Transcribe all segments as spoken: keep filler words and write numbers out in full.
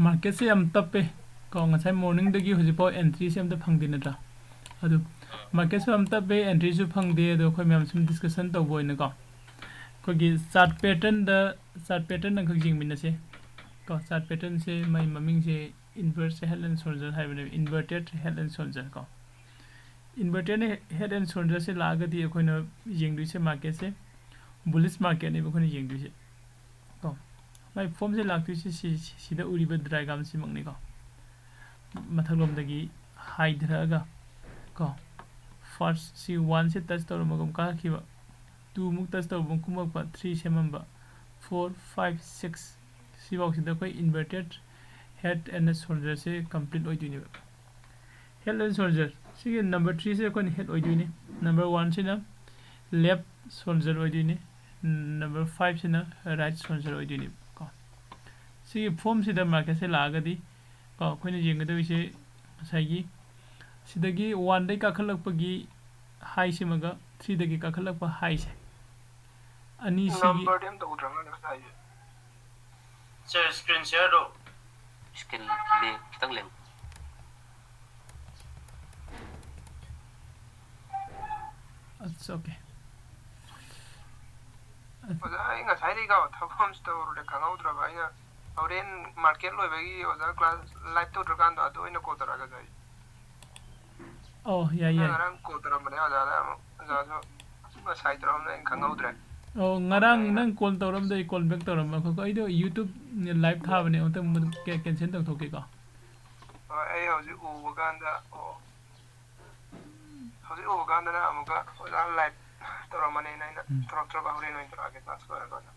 ꯃꯥꯔꯀꯦꯠꯁꯦ ꯌꯥꯝ ꯇꯞꯄꯦ꯫ ꯀꯣ, ꯉꯁꯥꯏ ꯃꯣꯔꯅꯤꯡꯗꯒꯤ ꯍꯧꯖꯤꯛꯐꯥꯎ ꯑꯦꯟꯇ꯭ꯔꯤꯁꯦ ꯑꯝꯇ ꯐꯪꯗꯦ ꯅꯠꯇ꯭ꯔꯥ? ꯑꯗꯨ ꯃꯥꯔꯀꯦꯠꯁꯨ ꯌꯥꯝ ꯇꯞꯄꯦ, ꯑꯦꯟꯇ꯭ꯔꯤꯁꯨ ꯐꯪꯗꯦ꯫ ꯑꯗꯣ ꯑꯩꯈꯣꯏ ꯃꯌꯥꯝ ꯁꯨꯝ ꯗꯤꯁꯀꯁꯟ ꯇꯧꯕ ꯑꯣꯏꯅꯀꯣ, ꯑꯩꯈꯣꯏꯒꯤ ꯆꯥꯔꯠ ꯄꯦꯇꯔꯟꯗ, ꯆꯥꯔꯠ ꯄꯦꯇꯔꯟ ꯑꯃꯈꯛ ꯌꯦꯡꯃꯤꯟꯅꯁꯦ꯫ ꯀꯣ, ꯆꯥꯔꯠ ꯄꯦꯇꯔꯟꯁꯦ ꯃꯥꯏ ꯃꯃꯤꯡꯁꯦ ꯏꯟꯚꯔꯁ ꯍꯦꯗ ꯑꯦꯟ ꯁꯣꯜꯖꯔ ꯍꯥꯏꯕꯅꯦꯕ, ꯏꯟꯚꯔꯇꯦꯠ ꯍꯦꯗ ꯑꯦꯟ ꯁꯣꯜꯖꯔ ꯀꯣ꯫ ꯏꯟꯚꯔꯇꯦꯠ ꯍꯦꯗ ꯑꯦꯟ ꯁꯣꯜꯖꯔꯁꯦ ꯂꯥꯛꯑꯒꯗꯤ ꯑꯩꯈꯣꯏꯅ ꯌꯦꯡꯗꯣꯏꯁꯦ ꯃꯥꯔꯀꯦꯠꯁꯦ ꯕꯨꯂꯤꯁ ꯃꯥꯔꯀꯦꯠꯅꯦꯕ ꯑꯩꯈꯣꯏꯅ ꯌꯦꯡꯗꯣꯏꯁꯦ꯫ ꯀꯣ, ꯃꯥꯏ ꯐꯣꯝꯁꯦ ꯂꯥꯛꯇꯣꯏꯁꯦ ꯁꯤ, ꯁꯤꯗ ꯎꯔꯤꯕ ꯗ꯭ꯔꯥꯏꯒ꯭ꯔꯥꯝꯁꯤꯃꯛꯅꯤꯀꯣ꯫ ꯃꯊꯛꯂꯣꯝꯗꯒꯤ ꯍꯥꯏꯊꯔꯛꯑꯒ ꯀꯣ, ꯐꯥꯔꯁ ꯁꯤ ꯋꯥꯟꯁꯦ ꯇꯆ ꯇꯧꯔꯝꯃꯒ ꯑꯃꯨꯛ ꯀꯥꯈꯤꯕ, ꯇꯨ ꯑꯃꯨꯛ ꯇꯆ ꯇꯧꯔꯝꯕ ꯑꯃꯨꯛ ꯀꯨꯝꯃꯛꯄ, ꯊ꯭ꯔꯤ ꯁꯦꯝꯃꯝꯕ, ꯐꯣꯔ, ꯐꯥꯏꯚ, ꯁꯤꯛꯁ, ꯁꯤꯐꯥꯎꯁꯤꯗ ꯑꯩꯈꯣꯏ ꯏꯟꯚꯔꯇꯦꯠ ꯍꯦꯗ ꯑꯦꯟ ꯁꯣꯜꯖꯔꯁꯦ ꯀꯝꯄ꯭ꯂꯤꯠ ꯑꯣꯏꯗꯣꯏꯅꯦꯕ꯫ ꯍꯦꯗ ꯑꯦꯟ ꯁꯣꯜꯖꯔ ꯁꯤꯒꯤ ꯅꯝꯕꯔ ꯊ꯭ꯔꯤꯁꯦ ꯑꯩꯈꯣꯏꯅ ꯍꯦꯗ ꯑꯣꯏꯗꯣꯏꯅꯤ, ꯅꯝꯕꯔ ꯋꯥꯟꯁꯤꯅ ꯂꯦꯐ ꯁꯣꯜꯖꯔ ꯑꯣꯏꯗꯣꯏꯅꯤ, ꯅꯝꯕꯔ ꯐꯥꯏꯚꯁꯤꯅ ꯔꯥꯏꯠ ꯁꯣꯜꯖꯔ ꯑꯣꯏꯗꯣꯏꯅꯦꯕ ꯀꯣ꯫ ꯁꯤꯒꯤ ꯐꯣꯝꯁꯤꯗ ꯃꯥꯔꯀꯦꯠꯁꯦ ꯂꯥꯛꯑꯒꯗꯤ ꯀꯣ, ꯑꯩꯈꯣꯏꯅ ꯌꯦꯡꯒꯗꯧꯔꯤꯁꯦ ꯉꯁꯥꯏꯒꯤ ꯁꯤꯗꯒꯤ ꯋꯥꯟꯗꯒꯤ ꯀꯥꯈꯠꯂꯛꯄꯒꯤ ꯍꯥꯏꯁꯤꯃꯒ ꯊ꯭ꯔꯤꯗꯒꯤ ꯀꯥꯈꯠꯂꯛꯄ ꯍꯥꯏꯁꯦ ꯑꯅꯤꯁꯤꯒꯤ ꯅꯝꯕꯔꯗꯤ ꯑꯝꯇ ꯎꯗ꯭ꯔꯕ ꯉꯁꯥꯏꯁꯦ? ꯁꯥꯔ, ꯁ꯭ꯀ꯭ꯔꯤꯟ ꯁꯤꯌꯔꯗꯣ꯫ ꯁ꯭ꯀ꯭ꯔꯤꯟꯗꯤ ꯈꯤꯇꯪ ꯂꯦꯡ꯫ It's okay. ꯑꯣꯖꯥ, ꯑꯩ ꯉꯁꯥꯏꯗꯒꯤ ꯀꯣ ꯊꯕꯛ ꯑꯃꯁꯨ ꯇꯧꯔꯨꯔꯦ, ꯈꯪꯍꯧꯗ꯭ꯔꯕ꯫ ꯑꯩꯅ ꯍꯣꯔꯦꯟ ꯃꯥꯔꯀꯦꯠ ꯂꯣꯏꯕꯒꯤ ꯑꯣꯖꯥ ꯀ꯭ꯂꯥꯁ ꯂꯥꯏꯚ ꯇꯧꯗ꯭ꯔꯀꯥꯟꯗ ꯑꯗꯨ ꯑꯣꯏꯅ ꯀꯣꯜ ꯇꯧꯔꯛꯑꯒꯦ ꯑꯣꯖꯥ ꯑꯩ꯫ ꯑꯣ, ꯌꯥꯏ, ꯅꯪ ꯌꯥꯏ꯫ ꯉꯔꯥꯡ ꯀꯣꯜ ꯇꯧꯔꯝꯕꯅꯦ ꯑꯣꯖꯥꯗ ꯑꯃꯨꯛ, ꯑꯣꯖꯥꯁꯨ ꯉꯁꯥꯏ ꯇꯧꯔꯝꯕꯅꯦ, ꯑꯩꯅ ꯈꯪꯍꯧꯗ꯭ꯔꯦ꯫ ꯑꯣ, ꯉꯔꯥꯡ ꯑꯩꯅ ꯅꯪ ꯀꯣꯜ ꯇꯧꯔꯝꯗꯦ, ꯑꯩ ꯀꯣꯜ ꯕꯦꯛ ꯇꯧꯔꯝꯃꯦ꯫ ꯑꯩꯈꯣꯏ, ꯑꯩꯗꯣ ꯌꯨꯇ꯭ꯌꯨꯕ ꯂꯥꯏꯚ ꯊꯥꯕꯅꯦ, ꯑꯃꯨꯛꯇꯪ ꯃꯗꯨ ꯀꯦ-, ꯀꯦꯟꯁꯦꯜ ꯇꯧꯊꯣꯛꯀꯦꯀꯣ꯫ ꯍꯣꯏ, ꯑꯩ ꯍꯧꯖꯤꯛ ꯎꯕ ꯀꯥꯟꯗ, ꯑꯣ, ꯍꯧꯖꯤꯛ ꯎꯕ ꯀꯥꯟꯗꯅ ꯑꯃꯨꯛꯀ ꯑꯣꯖꯥ ꯂꯥꯏꯚ ꯇꯧꯔꯝꯕꯅꯦꯅ ꯑꯩꯅ ꯎꯝ꯫ ꯇꯧꯔꯛꯇ꯭ꯔꯕ, ꯍꯣꯔꯦꯟ ꯑꯣꯏꯅ ꯇꯧꯔꯛꯑꯒꯦ ꯀ꯭ꯂꯥꯁ ꯂꯣꯏꯔꯒ ꯑꯣꯏꯅ꯫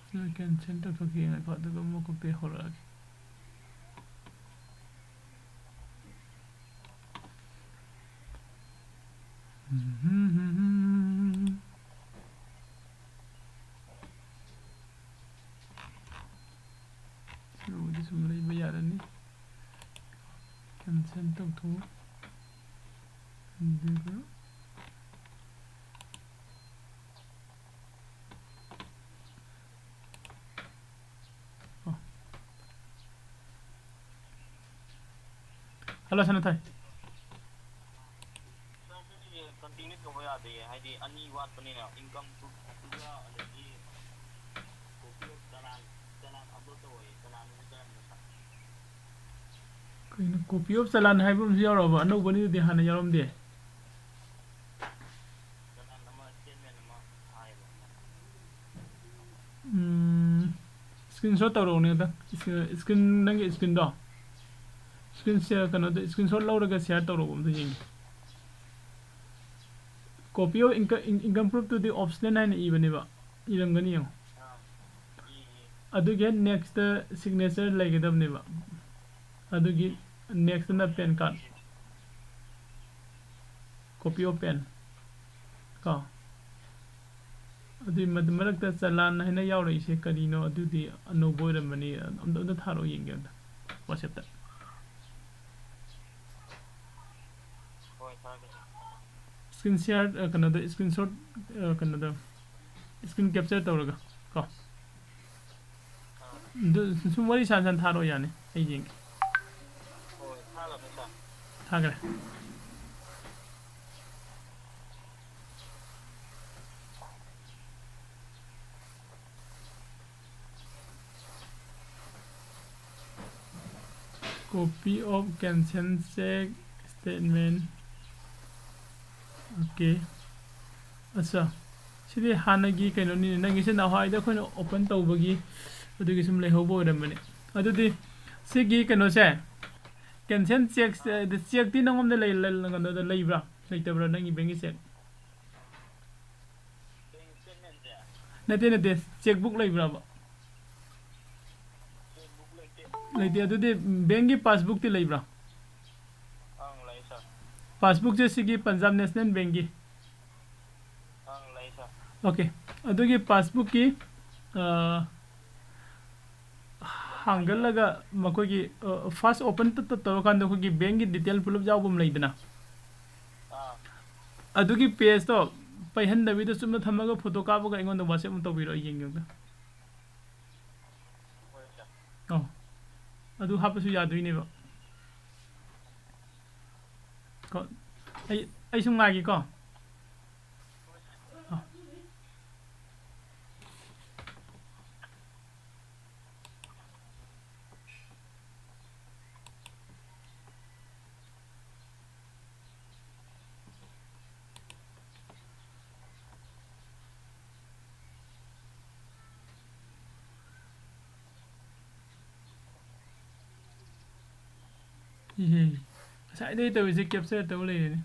ꯁꯤꯗ ꯀꯦꯟꯁꯦꯜ ꯇꯧꯊꯣꯛꯈꯤꯒꯦ, ꯉꯥꯏꯈꯣ, ꯑꯗꯨꯒ ꯑꯃꯨꯛ ꯀꯣꯛꯇꯩ ꯍꯧꯔꯛꯑꯒꯦ꯫ ꯁꯤꯕꯨꯗꯤ ꯁꯨꯝ ꯂꯩꯕ ꯌꯥꯔꯅꯤ꯫ ꯀꯦꯟꯁꯦꯜ ꯇꯧꯊꯣꯛꯎ꯫ ꯑꯗꯨꯒ ꯍꯜꯂꯣ ꯁꯅꯥꯊꯣꯏ꯫ ꯁꯥꯔ, ꯁꯤꯁꯦ ꯀꯟꯇꯤꯅ꯭ꯌꯨ ꯇꯧꯕ ꯌꯥꯗꯦ, ꯍꯥꯏꯗꯤ ꯑꯅꯤ ꯋꯥꯠꯄꯅꯤꯅ, ꯏꯟꯀꯝ ꯄ꯭ꯔꯨꯐꯇꯨꯒ ꯑꯗꯒꯤ ꯀꯣꯄꯤ ꯑꯣꯐ ꯆꯂꯥꯟ, ꯆꯂꯥꯟ ꯑꯞꯂꯣꯗ ꯇꯧꯋꯦ, ꯆꯂꯥꯟꯗꯨꯗꯤ ꯀꯔꯝꯕ ꯁꯥꯔ? ꯀꯩꯅꯣ, ꯀꯣꯄꯤ ꯑꯣꯐ ꯆꯂꯥꯟ ꯍꯥꯏꯕ ꯑꯃꯁꯨ ꯌꯥꯎꯔꯕ? ꯑꯅꯧꯕꯅꯤꯗꯨꯗꯤ ꯍꯥꯟꯅ ꯌꯥꯎꯔꯝꯗꯦ꯫ ꯆꯂꯥꯟ ꯑꯃ, ꯁ꯭ꯇꯦꯠꯃꯦꯟ ꯑꯃ ꯊꯥꯏꯌꯦꯕ꯫ ꯎꯝ, ꯁ꯭ꯀ꯭ꯔꯤꯟꯁꯣꯠ ꯇꯧꯔꯛꯎꯅꯦ ꯑꯝꯇ꯫ ꯁ꯭ꯀ꯭ꯔꯤꯟ, ꯅꯪꯒꯤ ꯁ꯭ꯀ꯭ꯔꯤꯟꯗꯣ, ꯁ꯭ꯀ꯭ꯔꯤꯟ ꯁꯤꯌꯔ, ꯀꯩꯅꯣꯗꯣ, ꯁ꯭ꯀ꯭ꯔꯤꯟꯁꯣꯠ ꯂꯧꯔꯒ ꯁꯤꯌꯔ ꯇꯧꯔꯛꯎ ꯑꯝꯇ ꯌꯦꯡꯒꯦ꯫ ꯀꯣꯄꯤ ꯑꯣꯐ ꯏꯟꯀꯝ, ꯏꯟꯀꯝ ꯄ꯭ꯔꯨꯐꯇꯨꯗꯤ ꯑꯣꯞꯁꯅꯦꯜ ꯍꯥꯏꯅ ꯏꯕꯅꯦꯕ, ꯏꯔꯝꯒꯅꯤ ꯌꯦꯡꯉꯣ꯫ ꯑꯗꯨꯒꯤ ꯍꯦꯛ ꯅꯦꯛꯁꯇ ꯁꯤꯒꯅꯦꯆꯔ ꯂꯩꯒꯗꯕꯅꯦꯕ꯫ ꯑꯗꯨꯒꯤ ꯅꯦꯛꯁꯇꯅ PAN card. Copy of PAN ꯀꯣ꯫ ꯑꯗꯨꯏ ꯃ-, ꯃꯔꯛꯇ ꯆꯂꯥꯟ ꯍꯥꯏꯅ ꯌꯥꯎꯔꯛꯏꯁꯦ ꯀꯔꯤꯅꯣ? ꯑꯗꯨꯗꯤ ꯑꯅꯧꯕ ꯑꯣꯏꯔꯝꯃꯅꯤ꯫ ꯑꯝꯇ, ꯑꯝꯇ ꯊꯥꯔꯛꯑꯣ ꯌꯦꯡꯒꯦ ꯑꯝꯇ WhatsApp-ꯇ꯫ ꯍꯣꯏ, ꯊꯥꯔꯛꯀꯦ, ꯁꯥꯔ꯫ ꯁ꯭ꯀ꯭ꯔꯤꯟ ꯁꯤꯌꯥꯔ, ꯑ, ꯀꯩꯅꯣꯗ, ꯁ꯭ꯀ꯭ꯔꯤꯟꯁꯣꯠ, ꯑ, ꯀꯩꯅꯣꯗ, ꯁ꯭ꯀ꯭ꯔꯤꯟ ꯀꯦꯞꯆꯔ ꯇꯧꯔꯒ ꯀꯣ꯫ ꯑꯗꯨ ꯁꯨꯝ ꯋꯥꯔꯤ ꯁꯥꯟꯅ ꯁꯥꯟꯅ ꯊꯥꯔꯛꯑꯣ, ꯌꯥꯅꯤ, ꯑꯩ ꯌꯦꯡꯒꯦ꯫ ꯍꯣꯏ, ꯊꯥꯈ꯭ꯔꯕꯅꯦ, ꯁꯥꯔ꯫ ꯊꯥꯈ꯭ꯔꯦ꯫ Copy of cancel check statement. Okay. ꯑꯠꯆꯥ, ꯁꯤꯗꯤ ꯍꯥꯟꯅꯒꯤ ꯀꯩꯅꯣꯅꯤꯅꯦ, ꯅꯪꯒꯤꯁꯦ ꯅꯍꯥꯟꯋꯥꯏꯗ ꯑꯩꯈꯣꯏꯅ ꯑꯣꯄꯟ ꯇꯧꯕꯒꯤ ꯑꯗꯨꯒꯤ ꯁꯨꯝ ꯂꯩꯍꯧꯕ ꯑꯣꯏꯔꯝꯕꯅꯤ꯫ ꯑꯗꯨꯗꯤ ꯁꯤꯒꯤ ꯀꯩꯅꯣꯁꯦ, ꯀꯦꯟꯁꯦꯜ ꯆꯦꯛ, ꯆꯦꯛꯇꯤ ꯅꯪꯉꯣꯟꯗ ꯂꯩ-, ꯂꯩ-, ꯀꯩꯅꯣꯗ ꯂꯩꯕ꯭ꯔꯥ, ꯂꯩꯇꯕ꯭ꯔꯥ, ꯅꯪꯒꯤ ꯕꯦꯡꯒꯤ ꯆꯦꯛ? ꯅꯠꯇꯦ, ꯅꯠꯇꯦ, ꯆꯦꯛꯕꯨꯛ ꯂꯩꯕ꯭ꯔꯕ? ꯂꯩꯇꯦ꯫ ꯑꯗꯨꯗꯤ ꯕꯦꯡꯒꯤ ꯄꯥꯁꯕꯨꯛꯇꯤ ꯂꯩꯕ꯭ꯔꯥ? ꯑꯪ, ꯂꯩ, ꯁꯥꯔ꯫ ꯄꯥꯁꯕꯨꯛꯁꯦ ꯁꯤꯒꯤ ꯄꯟꯖꯥꯕ ꯅꯦꯁꯅꯦꯜ ꯕꯦꯡꯒꯤ? ꯑꯪ, ꯂꯩ, ꯁꯥꯔ꯫ ꯑꯣꯀꯦ, ꯑꯗꯨꯒꯤ ꯄꯥꯁꯕꯨꯛꯀꯤ, ꯑ, ꯍꯥꯡꯒꯠꯂꯒ ꯃꯈꯣꯏꯒꯤ, ꯑ, ꯐꯥꯔꯁ ꯑꯣꯄꯟ ꯇ-, ꯇ-, ꯇꯧꯔꯀꯥꯟꯗ ꯑꯩꯈꯣꯏꯒꯤ ꯕꯦꯡꯒꯤ ꯗꯤꯇꯦꯜ ꯄꯨꯂꯞ ꯌꯥꯎꯕ ꯑꯃ ꯂꯩꯗꯅ? ꯑꯥ꯫ ꯑꯗꯨꯒꯤ ꯄꯦꯖꯇꯣ ꯄꯩꯍꯟꯗꯕꯤꯗ ꯆꯨꯝꯅ ꯊꯝꯃꯒ ꯐꯣꯇꯣ ꯀꯥꯞꯄꯒ ꯑꯩꯉꯣꯟꯗ WhatsApp ꯑꯃ ꯇꯧꯕꯤꯔꯛꯑꯣ, ꯑꯩ ꯌꯦꯡꯒꯦ ꯑꯝꯇ꯫ ꯍꯣꯏ, ꯁꯥꯔ꯫ ꯑꯧ, ꯑꯗꯨ ꯍꯥꯞꯄꯁꯨ ꯌꯥꯗꯣꯏꯅꯦꯕ꯫ ꯑꯩ ꯑꯩ ꯁꯨꯝ ꯉꯥꯏꯒꯦꯀꯣ꯫ ꯑ꯫ ꯏꯍꯦ꯫ ꯉꯁꯥꯏꯗꯩ ꯇꯧꯔꯤꯁꯦ capture ꯇꯧ ꯂꯩꯔꯦꯅꯦ꯫